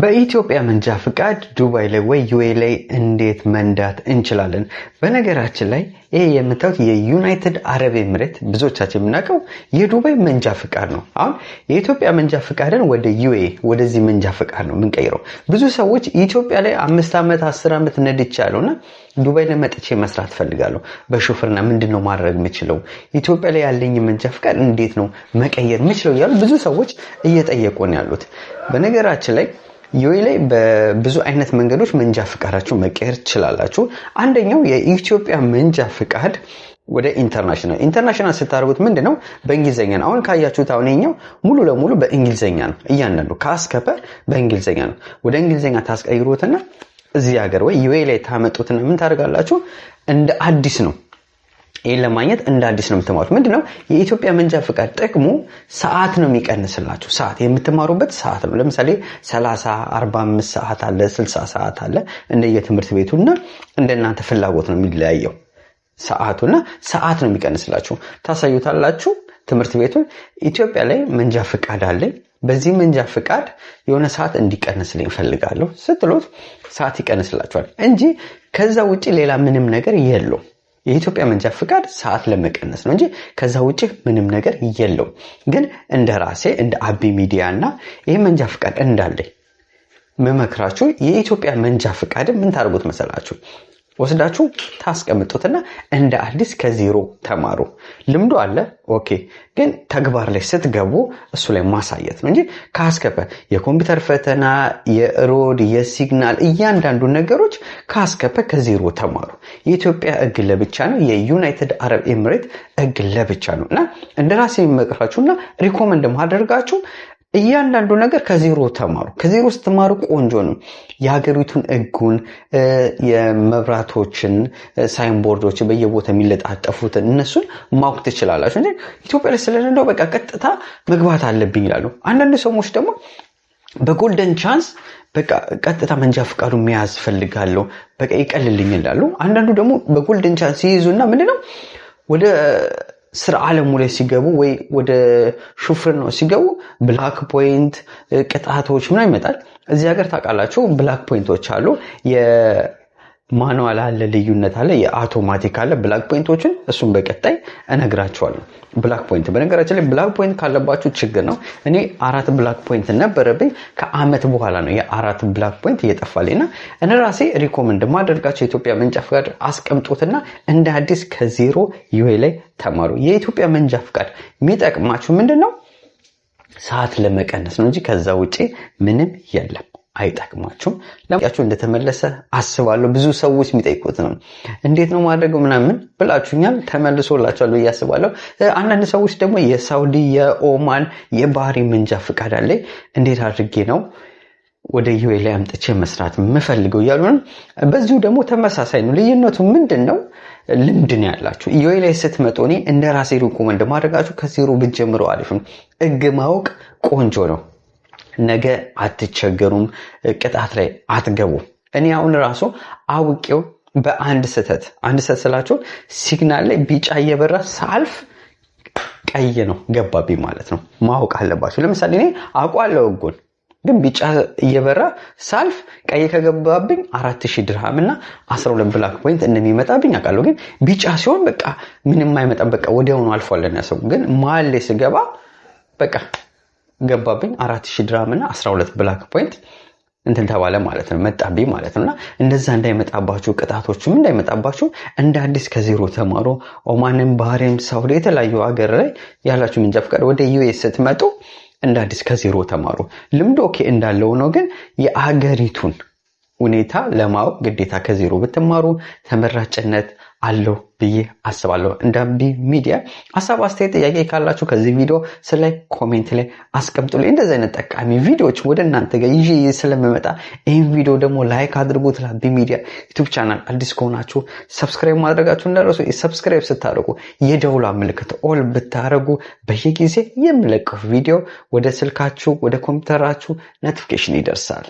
በኢትዮጵያ መንጃ ፍቃድ ዱባይ ላይ ወይ UAE ላይ እንዴት መንዳት እንችላለን? በነገራችን ላይ ይሄ የምታዩት የዩናይትድ አረብ ኤምሬት፣ ብዙዎቻችን የምናውቀው የዱባይ መንጃ ፍቃድ ነው። አሁን የኢትዮጵያ መንጃ ፍቃድን ወደ UAE ወደዚህ መንጃ ፍቃድ ነው የምንቀይረው። ብዙ ሰዎች ኢትዮጵያ ላይ 5 ዓመት፣ 10 ዓመት ነድቻለሁ እና ዱባይ ላይ መጥቼ መስራት ፈልጋለሁ። በሹፍርና ምንድን ነው ማድረግ የምችለው? ኢትዮጵያ ላይ ያለኝ መንጃ ፍቃድ እንዴት ነው መቀየር የምችለው? እያሉ ብዙ ሰዎች እየጠየቁ ነው ያሉት። በነገራችን ላይ UAE ላይ በብዙ አይነት መንገዶች መንጃ ፍቃዳችሁ መቀየር ትችላላችሁ። አንደኛው የኢትዮጵያ መንጃ ፍቃድ ወደ international ስታደርጉት ምንድን ነው? በእንግሊዝኛ ነው። አሁን ካያችሁት አሁን ይኸኛው ሙሉ ለሙሉ በእንግሊዝኛ ነው። እያንዳንዱ ከአስከፐ በእንግሊዝኛ ነው። ወደ እንግሊዝኛ ታስቀይሩትና እዚህ ሀገር ወይ UAE ላይ ታመጡትና ምን ታደርጋላችሁ? እንደ አዲስ ነው፣ ይህን ለማግኘት እንደ አዲስ ነው የምትማሩት። ምንድነው የኢትዮጵያ መንጃ ፍቃድ ጥቅሙ? ሰዓት ነው የሚቀንስላችሁ። ሰዓት፣ የምትማሩበት ሰዓት ነው። ለምሳሌ 30፣ 45 ሰዓት አለ፣ 60 ሰዓት አለ። እንደየትምህርት ቤቱና እንደናንተ ፍላጎት ነው የሚለያየው ሰዓቱና ሰዓት ነው የሚቀንስላችሁ። ታሳዩታላችሁ ትምህርት ቤቱን፣ ኢትዮጵያ ላይ መንጃ ፍቃድ አለኝ፣ በዚህ መንጃ ፍቃድ የሆነ ሰዓት እንዲቀንስልኝ እፈልጋለሁ ስትሉት ሰዓት ይቀንስላችኋል እንጂ ከዛ ውጭ ሌላ ምንም ነገር የለውም። የኢትዮጵያ መንጃ ፍቃድ ሰዓት ለመቀነስ ነው እንጂ ከዛ ውጭ ምንም ነገር የለውም። ግን እንደ ራሴ እንደ አቢ ሚዲያ እና ይህ መንጃ ፍቃድ እንዳለኝ ምመክራችሁ የኢትዮጵያ መንጃ ፍቃድ ምን ታደርጉት መሰላችሁ? ወስዳችሁ ታስቀምጡትና እንደ አዲስ ከዜሮ ተማሩ። ልምዱ አለ፣ okay። ግን ተግባር ላይ ስትገቡ እሱ ላይ ማሳየት ነው እንጂ ከአስከፈ የኮምፒውተር ፈተና፣ የ road፣ የ signal እያንዳንዱ ነገሮች ከአስከፈ ከዜሮ ተማሩ። የኢትዮጵያ ሕግ ለብቻ ነው። የዩናይትድ አረብ ኤምሬት ሕግ ለብቻ ነው እና እንደ ራሴ የምመክራችሁና recommend ማደርጋችሁ እያንዳንዱ ነገር ከዜሮ ተማሩ። ከዜሮ ስትማሩ ቆንጆ ነው። የሀገሪቱን ሕጉን፣ የመብራቶችን፣ signboard ኦችን፣ በየቦታ የሚለጣጠፉትን እነሱን ማወቅ ትችላላችሁ እንጂ ኢትዮጵያ ላይ ስለነዳው በቃ ቀጥታ መግባት አለብኝ ይላሉ። አንዳንድ ሰዎች ደግሞ በ golden chance በቃ ቀጥታ መንጃ ፈቃዱ መያዝ ፈልጋለሁ፣ በቃ ይቀልልኝ ይላሉ። አንዳንዱ ደግሞ በ golden chance ይይዙና ምንድነው ወደ ስራ አለሙ ላይ ሲገቡ ወይ ወደ ሹፍርናው ሲገቡ black point፣ ቅጣቶች ምናምን ይመጣል። እዚህ ሀገር ታውቃላችሁ black point ኦች አሉ። የ manual አለ፣ ልዩነት አለ፣ የአውቶማቲክ አለ። Black point ኦችን እሱን በቀጣይ እነግራችኋለሁ። Black point፣ በነገራችን ላይ black point ካለባችሁ ችግር ነው። እኔ አራት black point ነበረብኝ። ከአመት በኋላ ነው የአራት black point እየጠፋልኝ እና እኔ ራሴ recommend ማደርጋቸው የኢትዮጵያ መንጃ ፍቃድ አስቀምጡትና እንደ አዲስ ከዜሮ UAE ላይ ተማሩ። የኢትዮጵያ መንጃ ፍቃድ የሚጠቅማችሁ ምንድን ነው? ሰዓት ለመቀነስ ነው እንጂ ከዛ ውጪ ምንም የለም። አይጠቅማችሁም። ለያችሁ እንደተመለሰ አስባለሁ። ብዙ ሰዎች የሚጠይቁት ነው። እንዴት ነው ማድረገው ምናምን ብላችሁኛል። ተመልሶላችኋል ብዬ አስባለሁ። አንዳንድ ሰዎች ደግሞ የሳውዲ፣ የኦማን፣ የባህሬን መንጃ ፍቃድ አለ፣ እንዴት አድርጌ ነው ወደ UAE ላይ አምጥቼ መስራት የምፈልገው እያሉ ነው። በዚሁ ደግሞ ተመሳሳይ ነው። ልዩነቱ ምንድን ነው? ልምድ ነው ያላችሁ። UAE ላይ ስትመጡ እኔ እንደ ራሴ recommend ማድረጋችሁ ከዜሮ ብትጀምሩ አሪፍ ነው። ሕግ ማወቅ ቆንጆ ነው። ነገ አትቸገሩም፣ ቅጣት ላይ አትገቡም። እኔ አሁን ራሱ አውቄው በአንድ ስህተት፣ አንድ ስህተት ስላችሁ signal ላይ ቢጫ እየበራ ሳልፍ ቀይ ነው ገባብኝ ማለት ነው። ማወቅ አለባችሁ። ለምሳሌ እኔ አውቀዋለሁ ሕጉን፣ ግን ቢጫ እየበራ ሳልፍ ቀይ ከገባብኝ 4000 ድርሃም እና 12 black point እንደሚመጣብኝ አውቃለሁ። ግን ቢጫ ሲሆን በቃ ምንም አይመጣም። በቃ ወዲያውኑ አልፏለን ያሰቡ። ግን መሀል ላይ ስገባ በቃ ገባብኝ፣ 4000 ድርሃም እና 12 black point እንትን ተባለ ማለት ነው፣ መጣብኝ ማለት ነው። እና እንደዛ እንዳይመጣባችሁ፣ ቅጣቶችም እንዳይመጣባችሁ እንደ አዲስ ከዜሮ ተማሩ። ኦማንም፣ ባህሬን፣ ሳውዲ የተለያዩ ሀገር ላይ ያላችሁ መንጃ ፈቃድ ወደ UAE ስትመጡ እንደ አዲስ ከዜሮ ተማሩ። ልምዶ okay እንዳለው ነው፣ ግን የአገሪቱን ሁኔታ ለማወቅ ግዴታ ከዜሮ ብትማሩ ተመራጭነት አለው ብዬ አስባለሁ። እንደ አቢ ሚዲያ ሀሳብ፣ አስተያየት፣ ጥያቄ ካላችሁ ከዚህ ቪዲዮ ስር ላይ comment ላይ አስቀምጡልኝ። እንደዚህ አይነት ጠቃሚ ቪዲዮዎች ወደ እናንተ ጋር ይዤ ስለምመጣ ይህን ቪዲዮ ደግሞ like አድርጉት። ለአቢ ሚዲያ YouTube channel አዲስ ከሆናችሁ subscribe ማድረጋችሁ እንዳትረሱ። Subscribe ስታደርጉ የደውሏ ምልክት all ብታደርጉ በየጊዜ የምለቀው ቪዲዮ ወደ ስልካችሁ፣ ወደ ኮምፒውተራችሁ notification ይደርሳል።